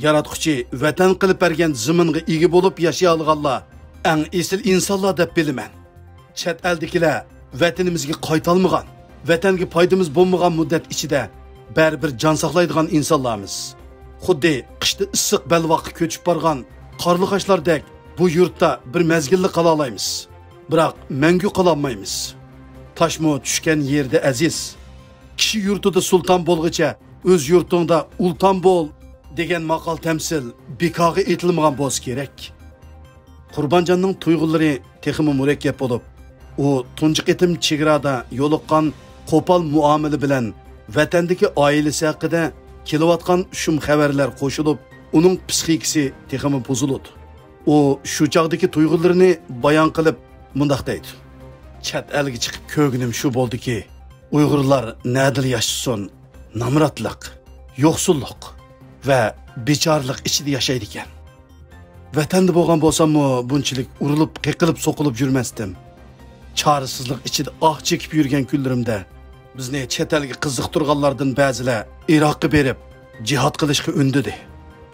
ياراتقۇچى ۋەتەن قىلىپ بەرگەن زېمىنغا ئىگە بولۇپ ياشىيالىغانلار ئەڭ ئېسىل ئىنسانلار دەپ بىلىمەن. چەت ئەلدىكىلەر ۋەتىنىمىزگە قايتالمىغان، ۋەتەنگە پايدىمىز بولمىغان مۇددەت ئىچىدە بەرىبىر جان ساقلايدىغان ئىنسانلارمىز. خۇددى قىشتا ئىسسىق بەلباغقا كۆچۈپ بارغان قارلىغاچلاردەك بۇ يۇرتتا بىر مەزگىللا قالالايمىز. بىراق مەڭگۈ قالالمايمىز. تاشمۇ چۈشكەن يېرىدە ئەزىز. كىشى يۇرتىدا سۇلتان بولغىچە ئۆز يۇرتۇڭدا ئۇلتان بول دېگەن ماقال-تەمسىل بىكارغا ئېيتىلمىغان بولسا كېرەك. قۇربانجاننىڭ تۇيغۇلىرى تېخىمۇ مۇرەككەپ بولۇپ، ئۇ تۇنجى قېتىم چېگرادا يولۇققان قوپال مۇئامىلە بىلەن ۋەتەندىكى ئائىلىسى ھەققىدە كېلىۋاتقان شۇم خەۋەرلەر قوشۇلۇپ، ئۇنىڭ پىسخىكىسى تېخىمۇ بۇزۇلىدۇ. ئۇ شۇ چاغدىكى تۇيغۇلىرىنى بايان قىلىپ مۇنداق دەيدۇ: «چەت ئەلگە چىقىپ كۆرگىنىم شۇ بولدىكى، ئۇيغۇرلار نەدىلا ياشىسۇن، نامراتلىق، يوقسۇللۇق ۋە بىچارىلىق ئىچىدە ياشايدىكەن. ۋەتەندە بولغان بولساممۇ بۇنچىلىك ئۇرۇلۇپ، قېقىلىپ، سوقۇلۇپ يۈرمەستىم. چارىسىزلىق ئىچىدە ئاھ چېكىپ يۈرگەن كۈنلىرىمدە بىزنى چەت ئەلگە قىزىقتۇرغانلاردىن بەزىلەر ئىراققا بېرىپ، جىھاد قىلىشقا ئۈندىدى.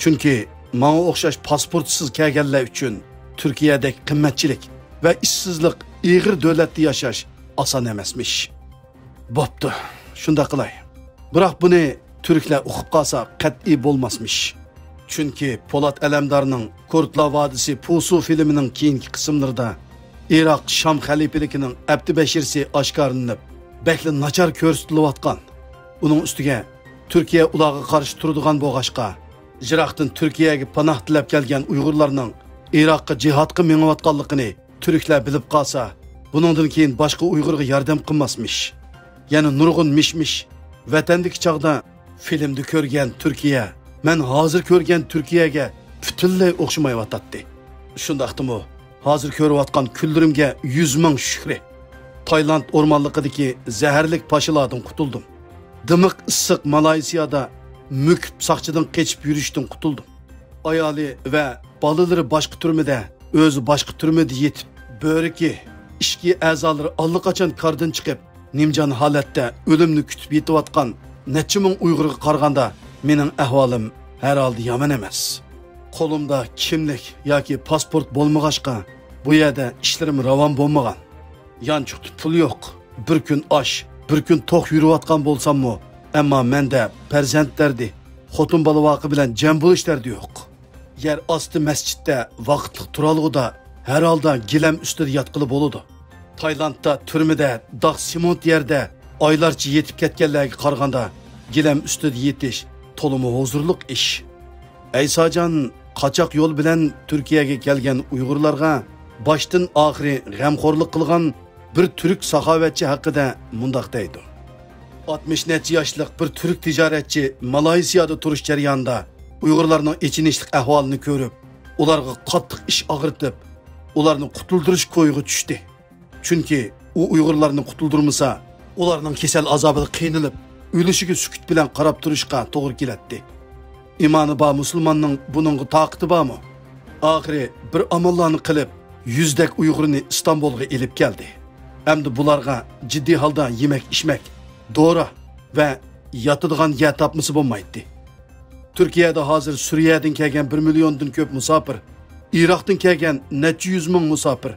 چۈنكى ماڭا ئوخشاش پاسپورتسىز كەلگەنلەر ئۈچۈن تۈركىيەدەك قىممەتچىلىك ۋە ئىشسىزلىق ئېغىر دۆلەتتە ياشاش ئاسان ئەمەسمىش.» بوپتۇ، شۇنداق قىلاي. بىراق بۇنى تۈركلەر ئۇقۇپ قالسا قەتئىي بولماسمىش. چۈنكى پولات ئەلەمدارنىڭ كۇرتلار ۋادىسى پۇسۇ فىلىمىنىڭ كېيىنكى قىسىملىرىدا ئىراق شام خەلىپىلىكىنىڭ ئەپتى بەشىرىسى ئاشكارىلىنىپ، بەكلا ناچار كۆرسىتىلىۋاتقان. ئۇنىڭ ئۈستىگە تۈركىيە ئۇلارغا قارشى تۇرىدىغان بولغاچقا، يىراقتىن تۈركىيەگە پاناھ تىلەپ كەلگەن ئۇيغۇرلارنىڭ ئىراققا جىھادقا مېڭىۋاتقانلىقىنى تۈركلەر بىلىپ قالسا، بۇنىڭدىن كېيىن باشقا ئۇيغۇرغا ياردەم قىلماسمىش. يەنە نۇرغۇن مىش-مىش. ۋەتەندىكى چاغدا فىلىمدە كۆرگەن تۈركىيە، مەن ھازىر كۆرگەن تۈركىيەگە پۈتۈنلەي ئوخشىمايۋاتاتتى. شۇنداقتىمۇ، ھازىر كۆرۈۋاتقان كۈنلىرىمگە يۈز مىڭ شۈكرى. تايلاند ئورمانلىقىدىكى زەھەرلىك پاشىلاردىن قۇتۇلدۇم. دىمىق ئىسسىق مالايسىيادا مۆكۈپ ساقچىدىن قېچىپ يۈرۈشتىن قۇتۇلدۇم. ئايالى ۋە بالىلىرى باشقا تۈرمىدە، ئۆزى باشقا تۈرمىدە يېتىپ، بۆرىكى، ئىچكى ئەزالىرى ئاللىقاچان كاردىن چىقىپ، نىمجان ھالەتتە ئۆلۈمنى كۈتۈپ يېتىۋاتقان نەچچە مىڭ ئۇيغۇرغا قارىغاندا، مېنىڭ ئەھۋالىم ھەرھالدا يامان ئەمەس. قولۇمدا كىملىك ياكى پاسپورت بولمىغاچقا، بۇ يەردە ئىشلىرىم راۋان بولمىغان. يانچۇقتا پۇل يوق. بىر كۈن ئاش، بىر كۈن توق يۈرۈۋاتقان بولساممۇ، ئەمما مەندە پەرزەنت دەردى، خوتۇن بالا ۋاقى بىلەن جەم بولۇش دەردى يوق. يەر ئاستى مەسچىتتە ۋاقىتلىق تۇرالغۇدا، ھەر ھالدا گىلەم ئۈستىدە ياتقىلى بولىدۇ. تايلاندتا تۈرمىدە داغ سېمونت يەردە ئايلارچە يېتىپ كەتكەنلەرگە قارىغاندا، گىلەم ئۈستىدە يېتىش تولىمۇ ھۇزۇرلۇق ئىش. ئەيساجان قاچاق يول بىلەن تۈركىيەگە كەلگەن ئۇيغۇرلارغا باشتىن ئاخىرى غەمخورلۇق قىلغان بىر تۈرك ساخاۋەتچى ھەققىدە مۇنداق دەيدۇ: ئاتمىش نەچچە ياشلىق بىر تۈرك تىجارەتچى مالايسىيادا تۇرۇش جەريانىدا ئۇيغۇرلارنىڭ ئېچىنىشلىق ئەھۋالىنى كۆرۈپ، ئۇلارغا قاتتىق ئىچ ئاغرىتىپ، ئۇلارنى قۇتۇلدۇرۇش كويىغا چۈشتى. چۈنكى ئۇ ئۇيغۇرلارنى قۇتۇلدۇرمىسا، ئۇلارنىڭ كېسەل ئازابىدا قىينىلىپ، ئۆلۈشىگە سۈكۈت بىلەن قاراپ تۇرۇشقا توغرا كېلەتتى. ئىمانى بار مۇسۇلماننىڭ بۇنىڭغا تاقىتى بارمۇ؟ ئاخىرى بىر ئاماللارنى قىلىپ، يۈزدەك ئۇيغۇرنى ئىستانبۇلغا ئېلىپ كەلدى. ئەمدى بۇلارغا جىددىي ھالدا يېمەك-ئىچمەك، دورا ۋە ياتىدىغان يەر تاپمىسا بولمايتتى. تۈركىيەدە ھازىر سۈرىيەدىن كەلگەن بىر مىليوندىن كۆپ مۇساپىر، ئىراقتىن كەلگەن نەچچە يۈز مىڭ مۇساپىر،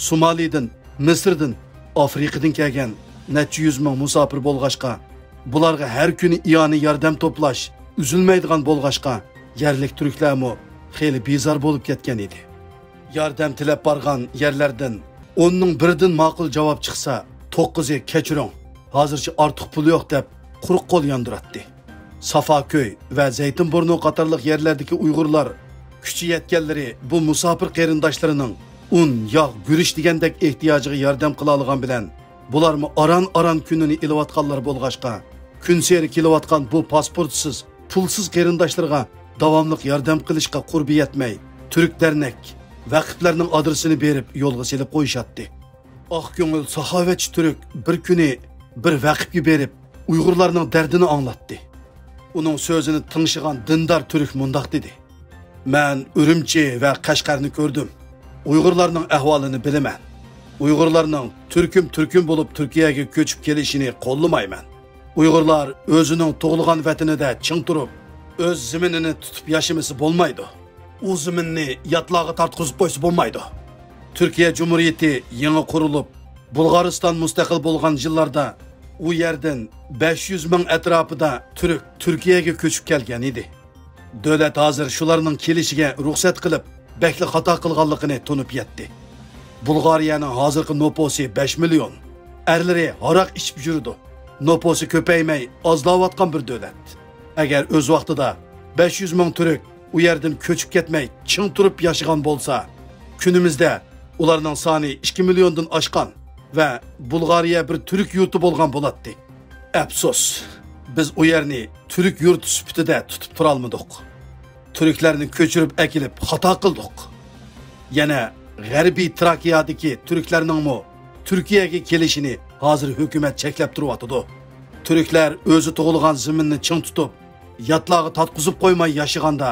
سومالىدىن، مىسىردىن، ئافرىقىدىن كەلگەن نەچچە يۈز مىڭ مۇساپىر بولغاچقا، بۇلارغا ھەر كۈنى ئىئانە ياردەم توپلاش ئۈزۈلمەيدىغان بولغاچقا، يەرلىك تۈركلەرمۇ خېلى بىزار بولۇپ كەتكەن ئىدى. ياردەم تىلەپ بارغان يەرلەردىن ئوننىڭ بىرىدىن ماقۇل جاۋاب چىقسا، توققۇزى «كەچۈرۈڭ، ھازىرچە ئارتۇق پۇل يوق» دەپ، قۇرۇق قول ياندۇراتتى. سافاكۆي ۋە زەيتىنبۇرنۇ قاتارلىق يەرلەردىكى ئۇيغۇرلار كۈچى يەتكەنلىرى بۇ مۇساپىر قېرىنداشلىرىنىڭ ئۇن، ياغ، گۈرۈچ دېگەندەك ئېھتىياجىغا ياردەم قىلالىغان بىلەن، بۇلارمۇ ئاران-ئاران كۈنىنى ئېلىۋاتقانلار بولغاچقا، كۈنسېرى كېلىۋاتقان بۇ پاسپورتسىز، پۇلسىز قېرىنداشلىرىغا داۋاملىق ياردەم قىلىشقا قۇربى يەتمەي، تۈرك دەرنەك، ۋەقىپلەرنىڭ ئادرېسىنى بېرىپ يولغا سېلىپ قويۇشاتتى. ئاق كۆڭۈل ساخاۋەتچى تۈرك بىر كۈنى بىر ۋەقىپكە بېرىپ، ئۇيغۇرلارنىڭ دەردىنى ئاڭلاتتى. ئۇنىڭ سۆزىنى تىڭشىغان دىندار تۈرك مۇنداق دېدى: «مەن ئۈرۈمچى ۋە قەشقەرنى كۆردۈم. ئۇيغۇرلارنىڭ ئەھۋالىنى بىلىمەن. ئۇيغۇرلارنىڭ تۈركۈم-تۈركۈم بولۇپ تۈركىيەگە كۆچۈپ كېلىشىنى قوللىمايمەن. ئۇيغۇرلار ئۆزىنىڭ تۇغۇلغان ۋەتىنىدە چىڭ تۇرۇپ، ئۆز زېمىنىنى تۇتۇپ ياشىمىسا بولمايدۇ. ئۇ زېمىننى ياتلارغا تارتقۇزۇپ قويسا بولمايدۇ.» تۈركىيە جۇمھۇرىيىتى يېڭى قۇرۇلۇپ، بۇلغارىستان مۇستەقىل بولغان يىللاردا ئۇ يەردىن بەش يۈز مىڭ ئەتراپىدا تۈرك تۈركىيەگە كۆچۈپ كەلگەن ئىدى. دۆلەت ھازىر شۇلارنىڭ كېلىشىگە رۇخسەت قىلىپ، بەكلا خاتا قىلغانلىقىنى تونۇپ يەتتى. بۇلغارىيەنىڭ ھازىرقى نوپۇسى بەش مىليون. ئەرلىرى ھاراق ئىچىپ يۈرىدۇ. نوپۇسى كۆپەيمەي، ئازلاۋاتقان بىر دۆلەت. ئەگەر ئۆز ۋاقتىدا بەش يۈز مىڭ تۈرك ئۇ يەردىن كۆچۈپ كەتمەي، چىڭ تۇرۇپ ياشىغان بولسا، كۈنىمىزدە ئۇلارنىڭ سانى ئىككى مىليوندىن ئاشقان ۋە بۇلغارىيە بىر تۈرك يۇرتى بولغان بولاتتى. ئەپسۇس، بىز ئۇ يەرنى تۈرك يۇرتى سۈپىتىدە تۇتۇپ تۇرالمىدۇق. تۈركلەرنى كۆچۈرۈپ ئەكېلىپ خاتا قىلدۇق. يەنە غەربىي تراكىيادىكى تۈركلەرنىڭمۇ تۈركىيەگە كېلىشىنى ھازىر ھۆكۈمەت چەكلەپ تۇرۇۋاتىدۇ. تۈركلەر ئۆزى تۇغۇلغان زېمىننى چىڭ تۇتۇپ، ياتلارغا تارتقۇزۇپ قويماي ياشىغاندا،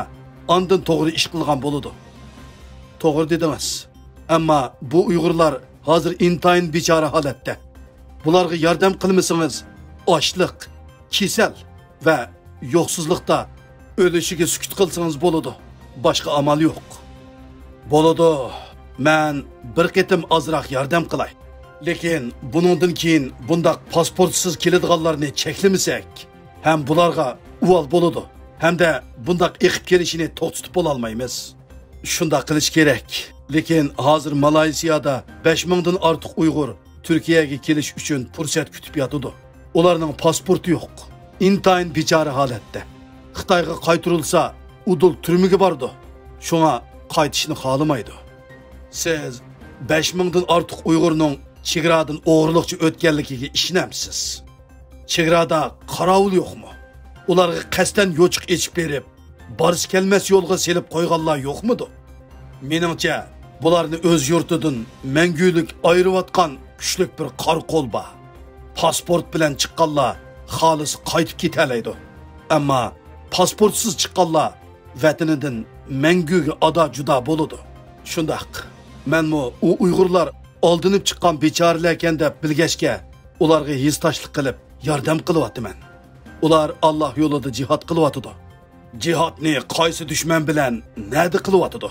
ئاندىن توغرا ئىش قىلغان بولىدۇ. توغرا دېدىڭىز. ئەمما بۇ ئۇيغۇرلار ھازىر ئىنتايىن بىچارە ھالەتتە. بۇلارغا ياردەم قىلمىسىڭىز، ئاچلىق، كېسەل ۋە يوقسۇزلۇقتا ئۆلۈشىگە سۈكۈت قىلسىڭىز بولىدۇ. باشقا ئامال يوق. بولىدۇ، مەن بىر قېتىم ئازراق ياردەم قىلاي. لېكىن بۇنىڭدىن كېيىن بۇنداق پاسپورتسىز كېلىدىغانلارنى چەكلىمىسەك، ھەم بۇلارغا ئۇۋال بولىدۇ، ھەمدە بۇنداق ئېقىپ كېلىشىنى توختىتىپ بولالمايمىز. شۇنداق قىلىش كېرەك. لېكىن ھازىر مالايسىيادا بەش مىڭدىن ئارتۇق ئۇيغۇر تۈركىيەگە كېلىش ئۈچۈن پۇرسەت كۈتۈپ ياتىدۇ. ئۇلارنىڭ پاسپورتى يوق. ئىنتايىن بىچارە ھالەتتە. خىتايغا قايتۇرۇلسا، ئۇدۇل تۈرمىگە بارىدۇ. شۇڭا قايتىشنى خالىمايدۇ. سىز بەش مىڭدىن ئارتۇق ئۇيغۇرنىڭ چېگرادىن ئوغرىلىقچە ئۆتكەنلىكىگە ئىشىنەمسىز؟ چېگرادا قاراۋۇل يوقمۇ؟ ئۇلارغا قەستەن يوچۇق ئېچىپ بېرىپ، بارسا كەلمەس يولغا سېلىپ قويغانلار يوقمىدۇ؟ مېنىڭچە، بۇلارنى ئۆز يۇرتىدىن مەڭگۈلۈك ئايرىۋاتقان كۈچلۈك بىر قارا قول بار. پاسپورت بىلەن چىققانلار خالىسا قايتىپ كېتەلەيدۇ. ئەمما پاسپورتسىز چىققانلار ۋەتىنىدىن مەڭگۈگە ئادا-جۇدا بولىدۇ. شۇنداق، مەنمۇ ئۇ ئۇيغۇرلار ئالدىنىپ چىققان بىچارىلەركەن دەپ بىلگەچكە، ئۇلارغا ھېسداشلىق قىلىپ ياردەم قىلىۋاتىمەن. ئۇلار ئاللاھ يولىدا جىھاد قىلىۋاتىدۇ. جىھادنى قايسى دۈشمەن بىلەن نەدە قىلىۋاتىدۇ؟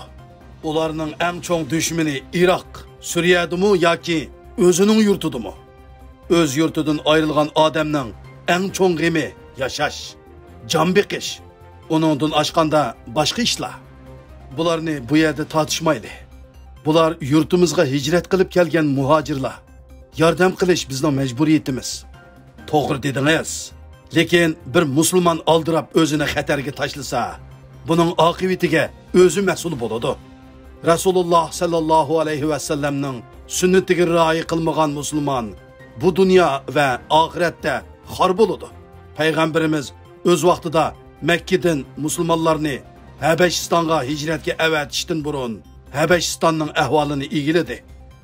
ئۇلارنىڭ ئەڭ چوڭ دۈشمىنى ئىراق، سۈرىيەدىمۇ ياكى ئۆزىنىڭ يۇرتىدىمۇ؟ ئۆز يۇرتىدىن ئايرىلغان ئادەمنىڭ ئەڭ چوڭ غېمى ياشاش، جان بېقىش، ئۇنىڭدىن ئاشقاندا باشقا ئىشلار. بۇلارنى بۇ يەردە تارتىشمايلى. بۇلار يۇرتىمىزغا ھىجرەت قىلىپ كەلگەن مۇھاجىرلار. ياردەم قىلىش بىزنىڭ مەجبۇرىيىتىمىز. توغرا دېدىڭىز. لېكىن بىر مۇسۇلمان ئالدىراپ ئۆزىنى خەتەرگە تاشلىسا، بۇنىڭ ئاقىۋىتىگە ئۆزى مەسئۇل بولىدۇ. رەسۇلۇللاھ سەللەللاھۇ ئەلەيھى ۋەسەللەمنىڭ سۈننىتىگە رىئايە قىلمىغان مۇسۇلمان بۇ دۇنيا ۋە ئاخىرەتتە خار بولىدۇ. پەيغەمبىرىمىز ئۆز ۋاقتىدا مەككىدىن مۇسۇلمانلارنى ھەبەشىستانغا ھىجرەتكە ئەۋەتىشتىن بۇرۇن، ھەبەشىستاننىڭ ئەھۋالىنى ئىگىلىدى.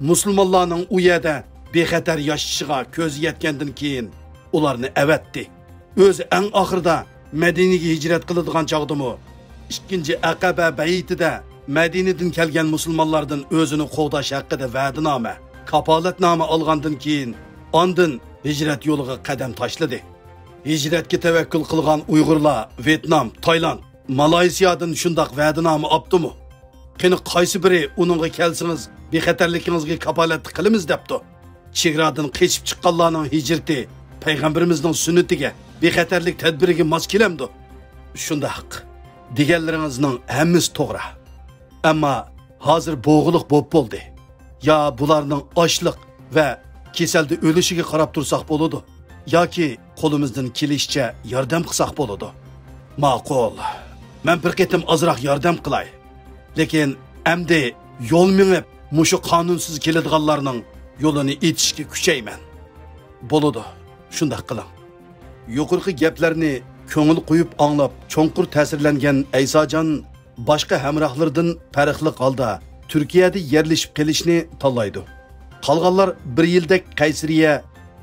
مۇسۇلمانلارنىڭ ئۇ يەردە بىخەتەر ياشىشىغا كۆزى يەتكەندىن كېيىن، ئۇلارنى ئەۋەتتى. ئۆزى ئەڭ ئاخىرىدا مەدىنىگە ھىجرەت قىلىدىغان چاغدىمۇ، ئىككىنچى ئەقەبە بەيئىتىدە مەدىنىدىن كەلگەن مۇسۇلمانلاردىن ئۆزىنى قوغداش ھەققىدە ۋەدىنامە، كاپالەتنامە ئالغاندىن كېيىن، ئاندىن ھىجرەت يولىغا قەدەم تاشلىدى. ھىجرەتكە تەۋەككۈل قىلغان ئۇيغۇرلار ۋيېتنام، تايلاند، مالايسىيادىن شۇنداق ۋەدىنامە ئاپتىمۇ؟ قېنى، قايسى بىرى ئۇنىڭغا كەلسىڭىز، بىخەتەرلىكىڭىزگە كاپالەتلىك قىلىمىز دەپتۇ؟ چېگرادىن قېچىپ چىققانلارنىڭ ھىجرىتى پەيغەمبىرىمىزنىڭ سۈننىتىگە، بىخەتەرلىك تەدبىرىگە ماس كېلەمدۇ؟ شۇنداق. دېگەنلىرىڭىزنىڭ ھەممىسى توغرا. ئەمما ھازىر بوغۇلۇق بوپ بولدى. يا بۇلارنىڭ ئاچلىق ۋە كېسەلدە ئۆلۈشىگە قاراپ تۇرساق بولىدۇ، ياكى قولىمىزدىن كېلىشىچە ياردەم قىلساق بولىدۇ. ماقۇل، مەن بىر قېتىم ئازراق ياردەم قىلاي. لېكىن ئەمدى يول مېڭىپ، مۇشۇ قانۇنسىز كېلىدىغانلارنىڭ يولىنى ئېچىشكە كۈچەيمەن. بولىدۇ، شۇنداق قىلىڭ. يۇقىرىقى گەپلەرنى كۆڭۈل قويۇپ ئاڭلاپ، چوڭقۇر تەسىرلەنگەن ئەيساجان باشقا ھەمراھلىرىدىن پەرقلىق ھالدا تۈركىيەدە يەرلىشىپ قېلىشنى تاللايدۇ. قالغانلار بىر يىلدەك قەيسىرىيە،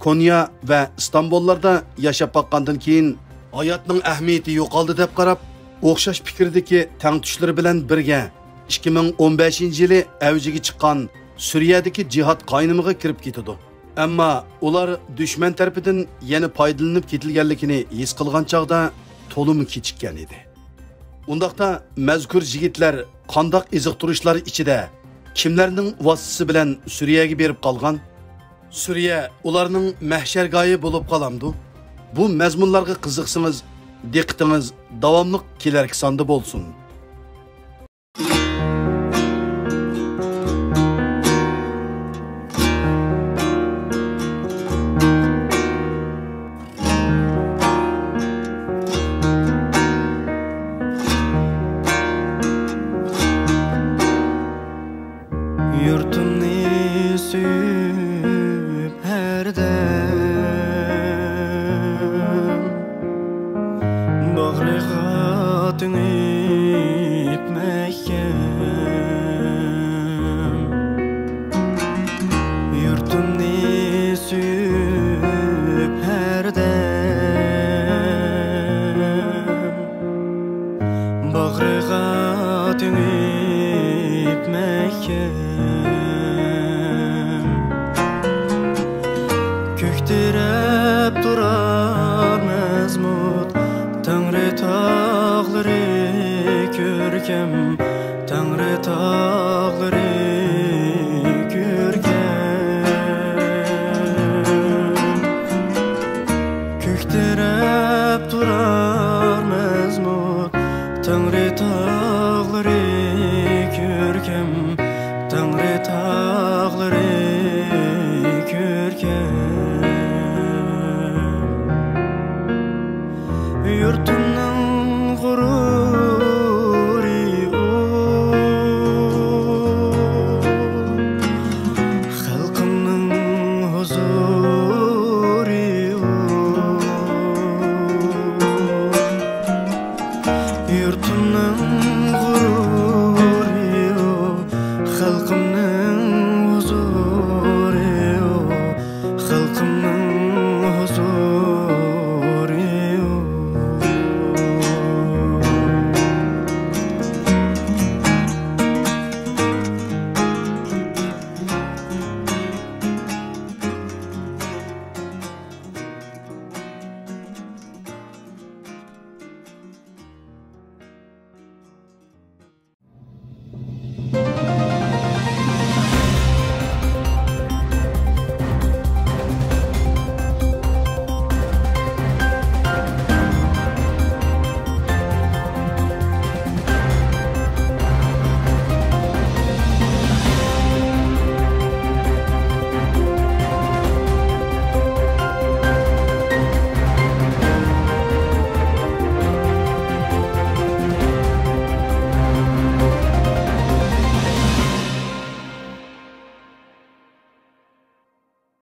كونيا ۋە ئىستانبۇللاردا ياشاپ باققاندىن كېيىن، ھاياتنىڭ ئەھمىيىتى يوقالدى دەپ قاراپ، ئوخشاش پىكىردىكى تەڭتۇشلىرى بىلەن بىرگە ئىككى مىڭ ئون بەشىنچى يىلى ئەۋجىگە چىققان سۈرىيەدىكى جىھاد قاينىمىغا كىرىپ كېتىدۇ. ئەمما ئۇلار دۈشمەن تەرىپىدىن يەنە پايدىلىنىپ كېتىلگەنلىكىنى ھېس قىلغان چاغدا تولىمۇ كېچىككەن ئىدى. ئۇنداقتا مەزكۇر يىگىتلەر قانداق ئېزىقتۇرۇشلار ئىچىدە، كىملەرنىڭ ۋاسىتىسى بىلەن سۈرىيەگە بېرىپ قالغان؟ سۈرىيە ئۇلارنىڭ مەھشەرگاھى بولۇپ قالامدۇ؟ بۇ مەزمۇنلارغا قىزىقسىڭىز، دىققىتىڭىز داۋاملىق كېلەركى ساندا بولسۇن. يۇرتۇمنى سۆيۈپ ھەردەم، باغرىغا تېڭىپ مەھكەم، يۇرتۇمنى سۆيۈپ ھەردەم، باغرىغا تېڭىپ مەھكەم، كۆكتۈرەپ تۇرار مەزمۇت تەڭرى تاغلىرى كۆركەم، تەڭرى تاغلىرى كۆركەم. كۆكتۈرەپ تۇرار مەزمۇت تەڭرى تاغلىرى كۆركەم، تەڭرى تاغلىرى كۆركەم. يۇرتۇم